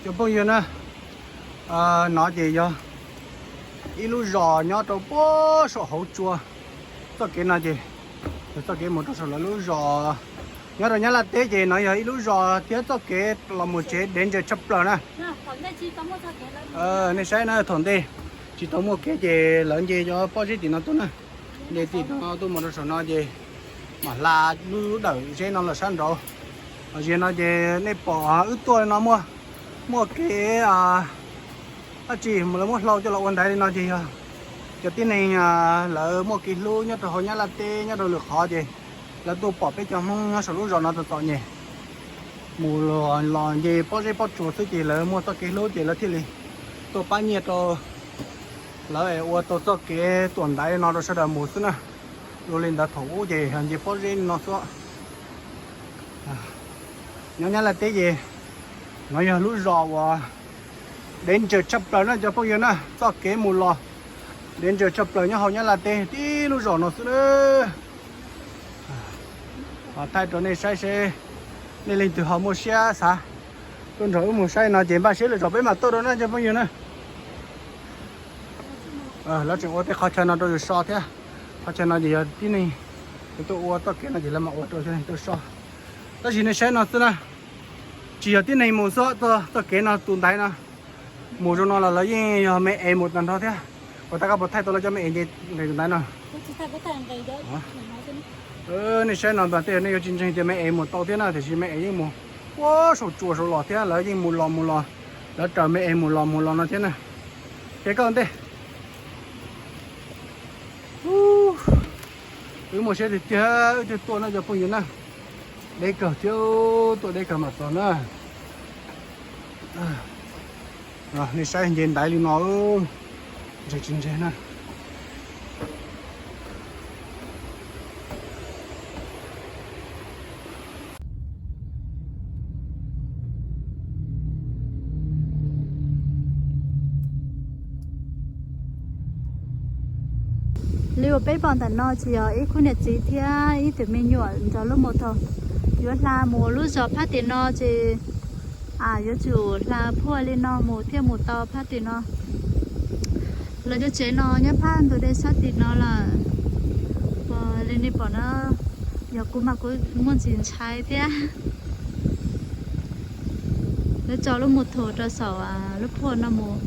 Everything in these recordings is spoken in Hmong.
Cov phooj ywg na, no ces yog ib lub zos nyob rau puag saum hauv tsua. Txoj kev no ces yog txoj kev mus rau saum lawv lub zos. Nyob rau Nyab Laj teb ces no yog ib lub zos thiab txoj kev los mus tsev danger tshaj plaws na. Nej saib na, thaum ntej tsis tau muaj kev ces lawv nce cov pob zeb tim no tuaj na. Nce tim no tuaj mus rau saum no ces mam hla lub dawm zeb no los sab nraud. Los zig no ces nej pom wb tuaj no muaj, muaj kev dab tsi lawv muab hlau coj los ua ntaiv li no ces yog cov tib neeg lawv muaj kev hlub nyob rau hauv Nyab Laj teb nyob rau lwm qhov ces lawv tuaj pom peb cov Hmoob nyob saum lub zos no txom txom nyem mus los nce pob zeb pob tsuas xwb ces lawv muaj txoj kev hlub ces lawv thiaj li tuaj pab nyiaj rau lawv es ua tau txoj kev tuam ntaiv no rau sawv daws mus xwb na. Dua li ntawd thaum ub ces yog nce pob zeb no xwb. Nyob Nyab Laj teb ces no yog lub zos uas danger tshaj plaws na cov phooj ywg na, txoj kev mus los danger tshaj plaws nyob hauv Nyab Laj teb tib lub zos no xwb na. Thaij rau nej saib seb nej leej twg ho muaj siab xav tuaj nrog wb mus saib no ces npaj siab lwm zaus peb mam tuaj rau na cov phooj ywg na. Lawv tseem ua tej qhov chaw no rau yus so thiab. Qhov chaw no ces yog tib neeg tuaj ua txoj kev no ces lawv mam ua rau yus so. Tab sis nej saib no xwb na, tsis yog tib neeg mus xwb, txoj kev no tus ntaiv no mus zoo no los lawv yeej yog me es mus tag nrho thiab. Uas tab koj puas thaij tau lawv cov me es nce nqis tus ntaiv no? Nej saib no npaj tej nej yuav tsis ntseeg tias me es mus tau thiab na, tiam sis me es yeej mus puag saum tsuas saud los thiab, lawv yeej mus los mus los, lawv raws me es mus los mus los no thiab na. Ces koj ntej, wb muaj siab tiag tiag wb thiaj tuaj no cov phooj ywg na. Deb kawg thiab, tuaj deb kawg mam txog na. Nej saib nce ntaiv li no, ntseg tsis ntseg na. Li uas peb pom ntawm no ces yog ib khub niam txiv thiab ib tug me nyuam nrog lub mus thaum yuav hla mus lub zos phab tim no ces yuav tsum hla phuaj li no mus thiaj mus tau phab tim no. Lawv cov tsev no nyob phab ntug dej sab tim no lawm. Li nej pom no, yog kuv mas kuv muaj ntxim ntshai thiab. Lawv tso lub mus thaum rau saum lub phuaj no mus.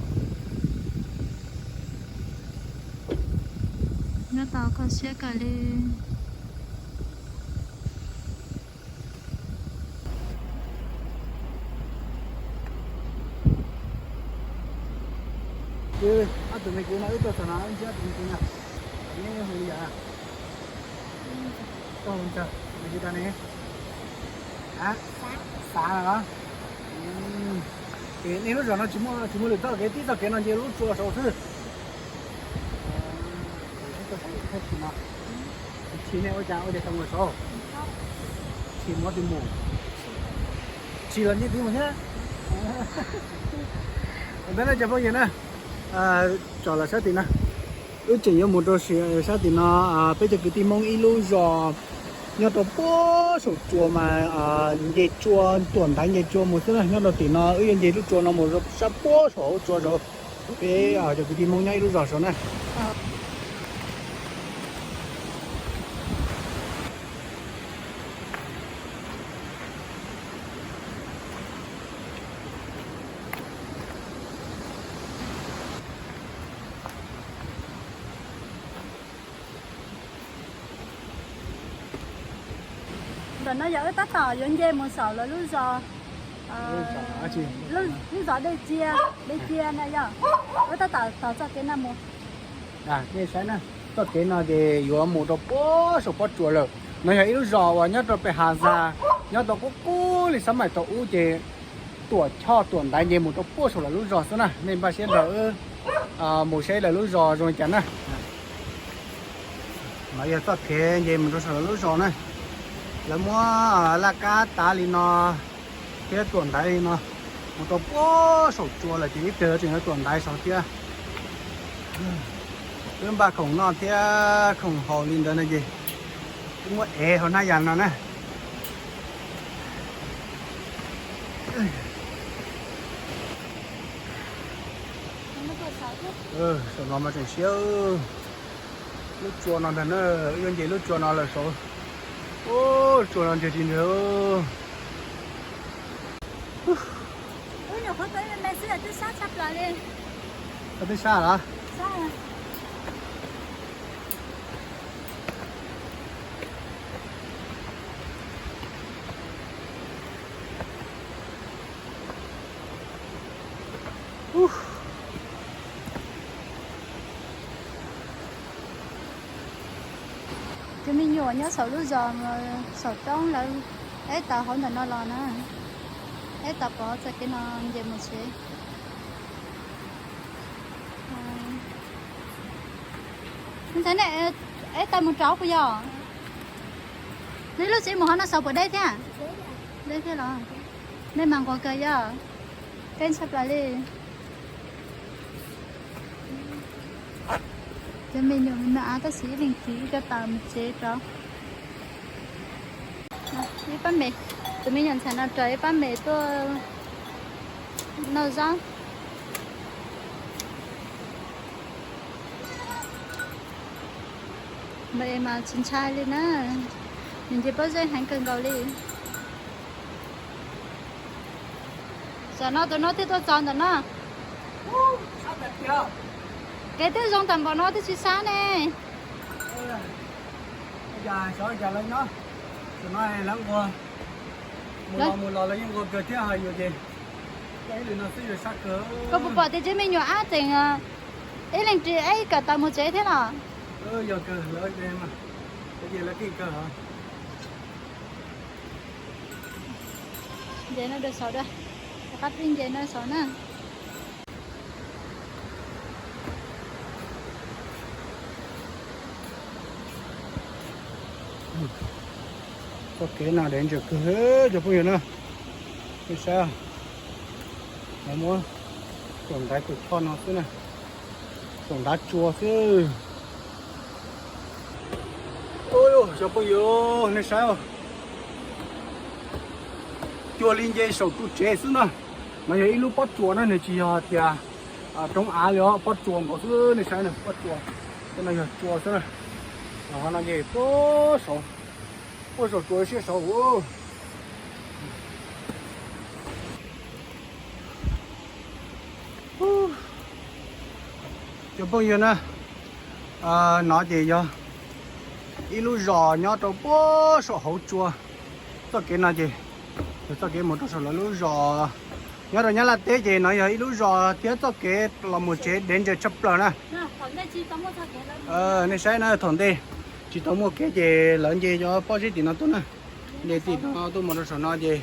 Nyob tau kho siab kawg li. Ob tug me kwv no wb tuaj txog no wb ntsib ob tug me kwv no, neb hu li cas? Koj hu li cas? Nws hu cas ne? Xav los? Ces nej lub zos no tsis muaj, tsis muaj lwm txoj kev, tib txoj kev no nce lub tsua saud xwb. Tsis no, tsis nej ua cas ua cas tau mus saud? Tsis muaj twg mus, tsis los nce twg mus thiab. Ntawd no cov phooj ywg na, tsom los sab tim no, wb tseem yuav mus rau sab tim no, peb cov kwv tij Hmoob ib lub zos nyob rau puag saum tsua mas nce tsua, tuam ntaiv nce tsua mus xwb na. Nyob rau tim no wb yuav nce lub tsua no mus sab puag saum hauv tsua saud. Peb cov kwv tij Hmoob nyob ib lub zos saud na. Ntawm no yog wb tab tom yuav nce mus saum lawv lub zos, lub zos dej cia, dej cia na yog, wb tab tom taug txoj kev no mus. Nej saib na, txoj kev no ces yuav mus rau puag saum pob tsuas lawm. No yog ib lub zos uas nyob rau pem Has Zas, nyob tau qub qub li xab maim tau ub ces tuam choj tuam ntaiv nce mus rau puag saum lawv lub zos xwb na. Nej npaj siab nrog wb mus saib lawv lub zos zoo li cas na. No yog txoj kev nce mus rau saum lawv lub zos na. Lawv muab laj kab tav li no thiab tuam ntaiv li no mus rau puag saum tsua lawm ces ib pliag lawv tseem yuav tuam ntaiv saud thiab. Wb npaj khoom noj thiab khoom haus li ntawd no ces wb muab ev hauv hnab yas no na. Saum no mas tseem siab. Lub tsua no ntag na, wb yuav nce lub tsua no lawm saud. Ub, tsua no nrhiav tsis nrhiav. Twb sab los? Cov me nyuam nyob saum lub zos saum roob lawv eb tau hauv ntawm no los na, eb tau pov txoj kev no nce mus tsev. Ntxhais, nej eb tau mus rau puas yog? Nej lub tsev mus hauv no xaus puas deb thiab? Deb thiab los? Nej mas nquag kawg yog, keeb tshaj plaws li. Cov me nyuam me me av tab sis ib leeg ris ib co taws mus tsev rau. Ib pab me, tus me nyuam ntxhais no raws ib pab me tuaj noj zaub. Npawg Es mas tsis ntshai li na, nws nce pob zeb heev kawg nkaus li. Tam no tus no twb tuaj txog ntawm no. Kev twb zoo tag npaum no twb tsis sab ne. Mus los mus los lawv yeej nquag kawg thiab, ho yus ces ib li no xwb yus sab kawg. Koj puas pom tias cov me nyuam ab tseem ib leeg ris ib co taws mus tsev thiab los? Yog kawg, lawv ces lawv keej kawg os. Nce no rau saud, rov qab pib nce no saud na. Txoj kev no danger kawg cov phooj ywg na. Nej saib, lawv muab tuam ntaiv tus choj no xwb na, tuam ntaiv tsua xwb. Cov phooj ywg, nej saib, cuag li nce saum ru tsev xwb na. No yog ib lub pob tsuas na, nws tsis yog tias roob av li os, pob tsuas nkaus xwb. Nej saib na, pob tsuas, tej no yog tsua xwb na. Ho no ces puag saum, puag saum tsuas siab saud. Cov phooj ywg na, no ces yog ib lub zos nyob rau puag saum hauv tsua. Txoj kev no ces yog txoj kev mus rau saum lawv lub zos. Nyob rau Nyab Laj teb ces no yog ib lub zos thiab txoj kev los mus tsev danger tshaj plaws na. Nej saib na, thaum ntej tsis tau muaj kev ces lawv nce cov pob zeb tim no tuaj na. Nce tim no tuaj mus rau saum no ces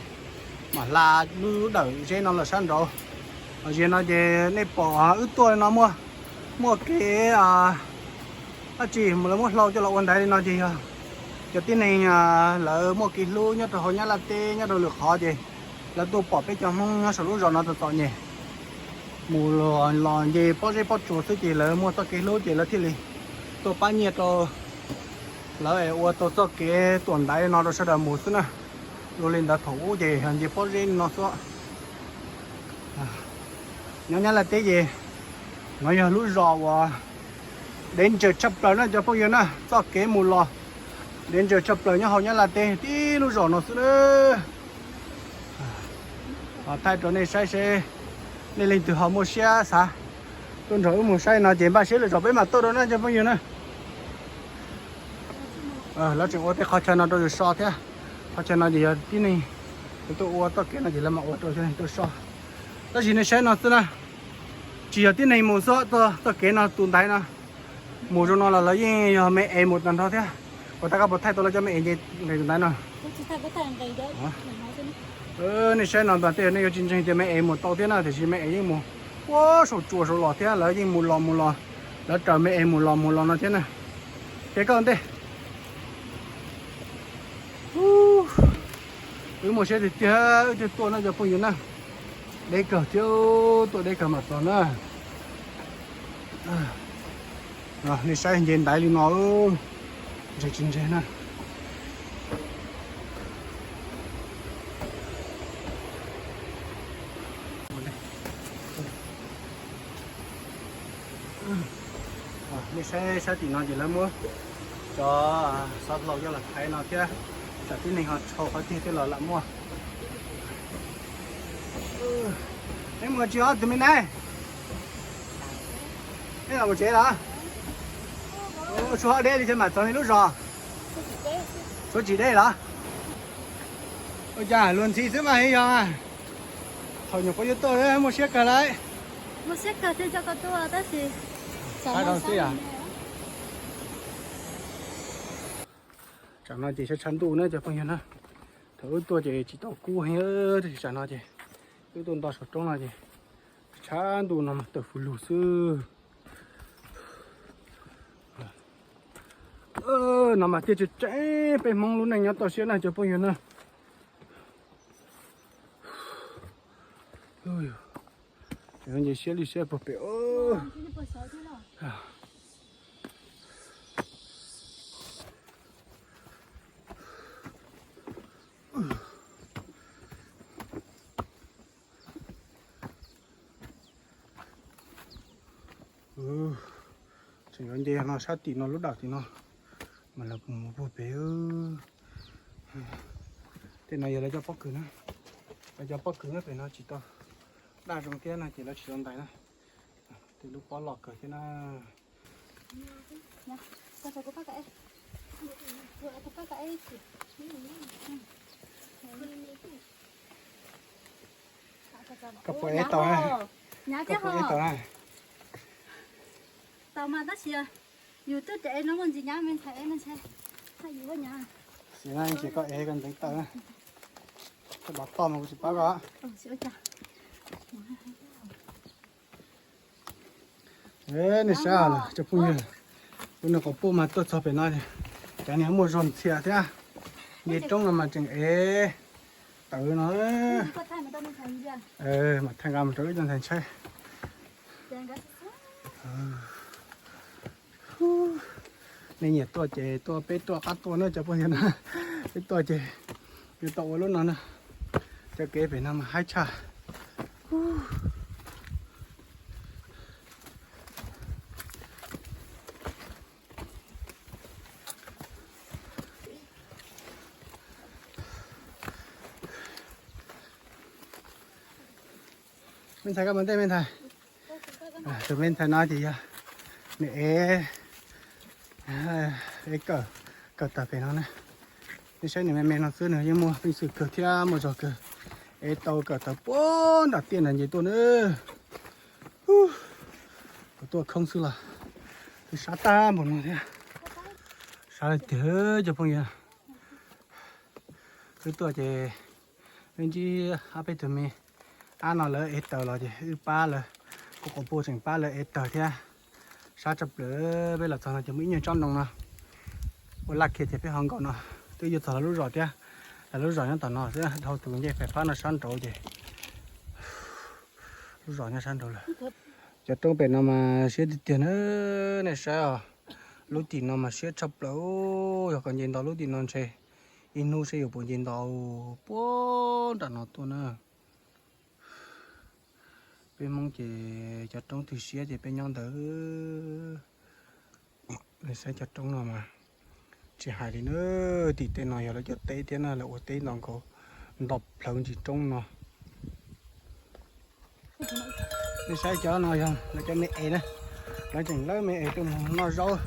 mam hla lub dawm zeb no los sab nraud. Los zem no ces nej pom wb tuaj no muaj, muaj kev dab tsi lawv muab hlau coj los ua ntaiv li no ces yog cov tib neeg lawv muaj kev hlub nyob rau hauv Nyab Laj teb nyob rau lwm qhov ces lawv tuaj pom peb cov Hmoob nyob saum lub zos no txom txom nyem, mus los nce pob zeb pob tsuas xwb ces lawv muaj txoj kev hlub ces lawv thiaj li tuaj pab nyiaj rau lawv es ua tau txoj kev tuam ntaiv no rau sawv daws mus xwb na. Dua li ntawd thaum ub ces yog nce pob zeb no xwb. Nyob Nyab Laj teb ces no yog lub zos uas danger tshaj plaws na cov phooj ywg na, txoj kev mus los danger tshaj plaws nyob hauv Nyab Laj teb tib lub zos no xwb na. Thaij rau nej saib seb nej leej twg ho muaj siab xav tuaj nrog wb mus saib no ces npaj siab lwm zaus peb mam tuaj rau na cov phooj ywg na. Lawv tseem ua tej qhov chaw no rau yus so thiab. Qhov chaw no ces yog tib neeg tuaj ua txoj kev no ces lawv mam ua rau cov neeg tuaj so. Tab sis nej saib no xwb na, tsis yog tib neeg mus xwb, txoj kev no tus ntaiv no mus zoo no los lawv yeej yog me es mus tag nrho thiab. Puas tau, koj puas thaij tau lawv cov me es nce nqis tus ntaiv no? Nej saib no mas tej nej yuav tsis ntseeg tias me es mus tau thiab na, tiam sis me es yeej mus puag saum tsuas saud los thiab, lawv yeej mus los mus los, lawv raws me es mus los mus los no thiab na. Ces koj ua ntej. Wb muaj siab tiag tiag wb thiaj tuaj na cov phooj ywg na. Deb kawg thiab, tuaj deb kawg mam txog na. Nej saib nce ntaiv li no, ntse tsis ntse na. Saib sab tim no ces lawv muab cov xov laus coj los thaiv no thiab, tsam tib neeg ho tshau qhov tiag tej los lam muaj. Neb mus tsis ob tug me nab, neb los mus tsev los? Tshuav ho deb li thiaj mam txog nej lub zos. Tshuav tsis deb los? Ua cas luag ntxhi xwb mas yog. Thaum nyuam qhuav yuav tuaj muaj siab kawg lauj. Tsam no ces tshav tshav ntuj na cov phooj ywg na. Thaum wb tuaj ces tsis tau kub heev, tab sis tsam no ces wb tuaj nto saum roob no ces tshav ntuj no mas tawm fuv lug xwb. No mas tiaj tseem tseem peb Hmoob lub neej nyob toj siab na cov phooj ywg na. Nce siab lwj siab puag pem. Tseem yuav nce no sab tim no lub dawm tim no mas lawv mus puag pem. Tej no yog lawv cov pob kws na, lawv cov pob kws nyob pem no tsis tau daj zoo thiab no ces lawv tsis tau ntais na. Tej lub pob loj kawg thiab na. Koj puas ev tau na? Koj puas ev tau na? Tau mas tab sis yus twb tias ev no muaj ntsis nyab me ntxhais ev me ntxhais. Xav tias koj ev koj ntxeev tau na. Koj dov toj mas kuv tsis pab koj. Nej saib cov phooj ywg, kuv nws quas puj mas tuaj txog pem no, cov niag muaj zog ntxhias thiab. Nce roob no mas tseem ev tawv no. Mam thaij nqa mus rau ib co ntxhais saib. Nej nyiam tuaj ces tuaj, peb tuaj qab tuaj na cov phooj ywg na. Peb tuaj ces yuav tau ua lub no na. Cov kev pem no mas haib tshaj. Me ntxhais, koj mus ntej me ntxhais. Tus me ntxhais no ces yog nws ev, ev kawm, kawm tawg pem no na. Nej saib nws me me no xwb nws yeej muaj peev xwm kawg thiab muaj zog kawg. Ev tau kawm tawg puag nram tiaj nram nce tuaj na. Kuv tuaj khoob xwb los twb sab tag npaum no thiab. Sab li tiag cov phooj ywg. Wb tuaj ces wb ntsib ob peb tug me ab no lawv ev tawg los ces wb pab lawv, kuv quas puj tseem pab lawv ev tawg thiab. Sab tshaj plaws, peb los txog no ces muaj ib nyuag tsob ntoo no ua laj kiag ces peb ho nkaum no twb yuav txog lawv lub zos thiab. Lawv lub zos nyob tom no xwb, dhau tus ncej pem phab no sab nraud ces lub zos nyob sab nraud lawm. Cov roob pem no mas siab tiag tiag na, nej saib os. Lub tim no mas siab tshaj plaws, yog kom nce nto lub tim no ntshe ib hnub seb yuav puas nce nto puag nram no tuaj na. Peb Hmoob ces cov roob twg siab ces peb nyob ntawd. Nej saib cov roob no mas tsis hais li na, tim tej no yog lawv cov teb thiab na, lawv ua teb nto nkaus, nto plhawv ntsis roob no. Nej saib cov no yog lawv cov me es na, lawv tseem lawb me es tuaj mus noj zaub.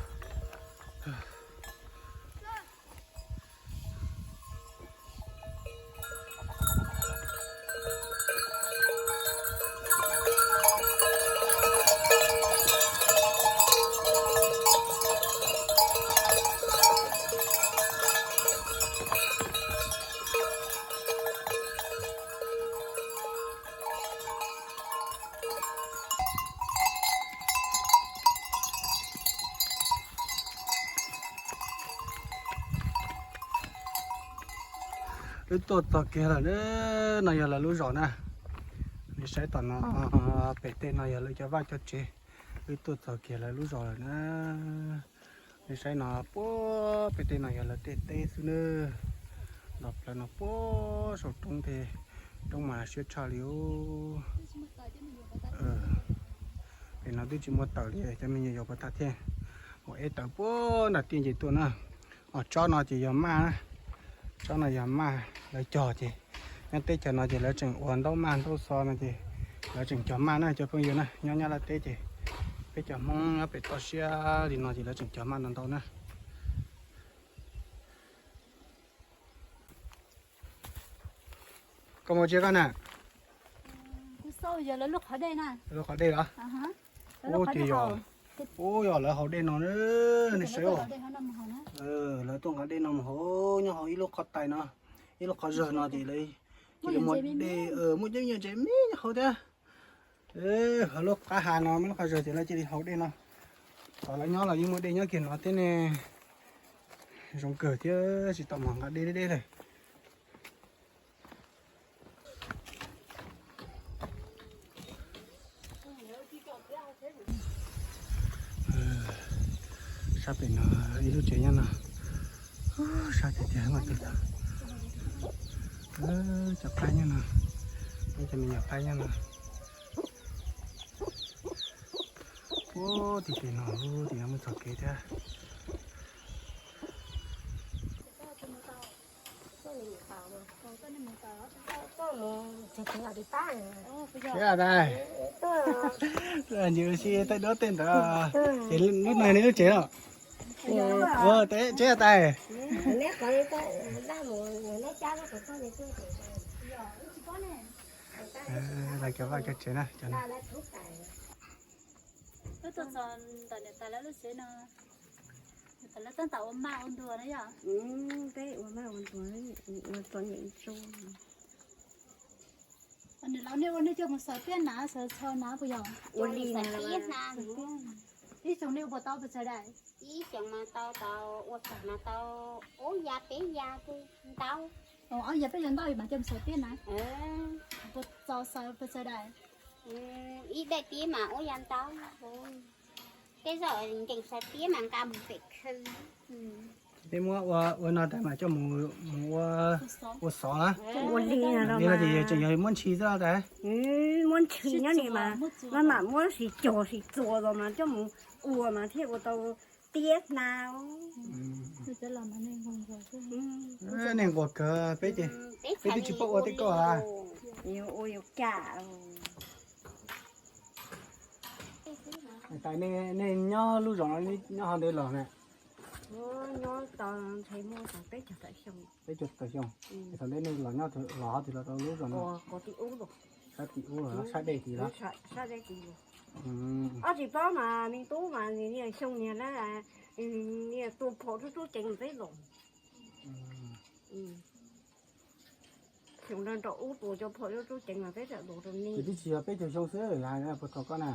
Wb tuaj txog kiag lawm na, no yog lawv lub zos na. Nej saib tom no, pem tej no yog lawv cov vaj cov tsev. Wb tuaj txog kiag lawv lub zos lawm na. Nej saib no puag pem tej no yog lawv tej teb xwb na. Nto plhawv no puag saum roob thiab, roob mas siab tshaj li os. Pem no twb tsis muaj taws li, cov me nyuam yaus puas tag thiab. Ua eb tawm puag nram tiaj nce tuaj na. Ho tsob no ces yog maj, tsob no yog maj lawv cog ces nyob teb chaws no ces lawv tseem ua ntaub maj ntaub xo no ces lawv tseem cog maj na cov phooj ywg na. Nyob Nyab Laj teb ces peb cov Hmoob nyob pem toj siab li no ces lawv tseem cog maj ntau ntau na. Koj mus tsis koj na? Lub qhov dej los? Ub, ces yog, ub, yog lawv haus dej no, nej saib os. Lawv tuaj nqa dej no mus haus nyob hauv ib lub qhov tais no, ib lub qhov zawg no ces lawv cia li muaj dej, muaj cov me nyuam ntses me nyob hauv thiab. Hauv lub qab hav no muaj lub qhov zawg ces lawv cia li haus dej no. Thaum lawv nyob los yeej muaj dej nyob kiag no thiab ne. Zoo kawg thiab tsis tau mus nqa dej deb deb lawm. Sab pem no ib lub tsev nyob no. Sab tiag tiag mas tus, cov qaib nyob no, cov me nyuam qaib nyob no. Ub, tim pem no, ub, tim no muaj txoj kev thiab. Seb tais, ntsis ua si tej duab tej ntawd, ces lub no nej lub tsev los? Ua tsev tais. Lawv cov vaj cov tsev na. Wb tuaj txog ntawm niam tais lawv lub tsev no, niam tais lawv tab tom ua maj ua ntuag na yom? Peb ua maj ua ntuag, ua txom nyem tso. Nws laus nej ua nej coj mus xaws tiab hnav xaws tsho hnav puas yog? Ua li na. Ib xyoos nej ua puas tau pes tsawg daim? Ib xyoos mas tau, tau ua txog mas tau ob ya peb ya ntau. Ob ya peb ya ntau mas coj mus xaws tiab hnav. Puas txaus xaws pes tsawg daim? Ib daim tiab mas ob ya ntau. Tej zaum nkees xaws tiab mas nqa mus pem khw. Peb muab ua, ua no tas mas coj mus, mus ua, ua xov na. Ua li no ces tseem yog muab ntshis xwb tas. Muab ntshis nyob ni mas, maj mam muab sis cog sis txuas los mas coj mus ua mas thiaj ua tau tiab hnav. Nej nquag kawg, peb ces, peb twb tsis paub ua tej koj a. Yuav ua yuav kam. Tas nej nyob lub zos no nyob ho ntev los na? Nyob tau ntshe muaj tau peb caug tawm xyoo. Peb caug tawm xyoo. Thaum ntawd nej los nyob los qhov twg los rau lub zos no? Sab tim ub los, sab dej tid los? Sab dej tid. Ob tsis paub mas me tub mas niag xyoo niag na, niag tua phom rub rub ceev peb los. Xyoo nrog nraum ub tus cov phom rub rub ceev los peb txawm los rau nej. Ces twb tsis yog peb caug xyoo xwb, puag thaum koj na.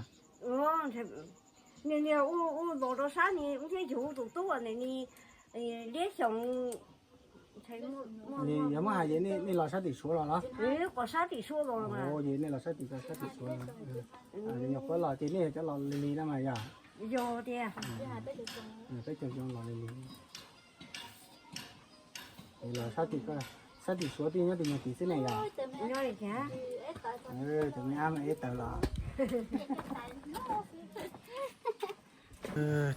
Niag niag ub los rau sab ni ub thiab yug tus tub ntawm ni liab xyoo. Yog muab hais ces nej los sab tim Suav los los? Qhov sab tim Suav los mas. Ces nej los sab tim, sab tim Suav los. Nyuam qhuav los ces nej yog cov los lig lig na mas yog? Yog tiag. Peb caug xyoo los lig lig. Los sab tim, sab tim Suav twb nyob tim nyuag tim xwb ne yog? Cov me ab me eb tawv los.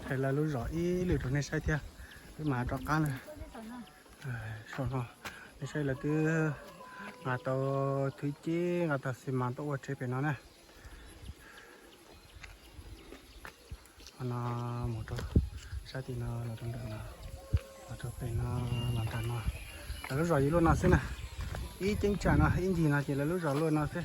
Thaij lawv lub zos ib lwm rau nej saib thiab, wb mam rov qab na. Saum no nej saib lawv twb nqa tau thwv ceb nqa tau xi mas tuaj ua tsev pem no na. Qhov no mus rau sab tim no los rau ntawm no, los rau pem no, los nram no. Lawv lub zos yog luaj no xwb na. Ib ceeb tsam no ib ncig no ces lawv lub zos luaj no xwb.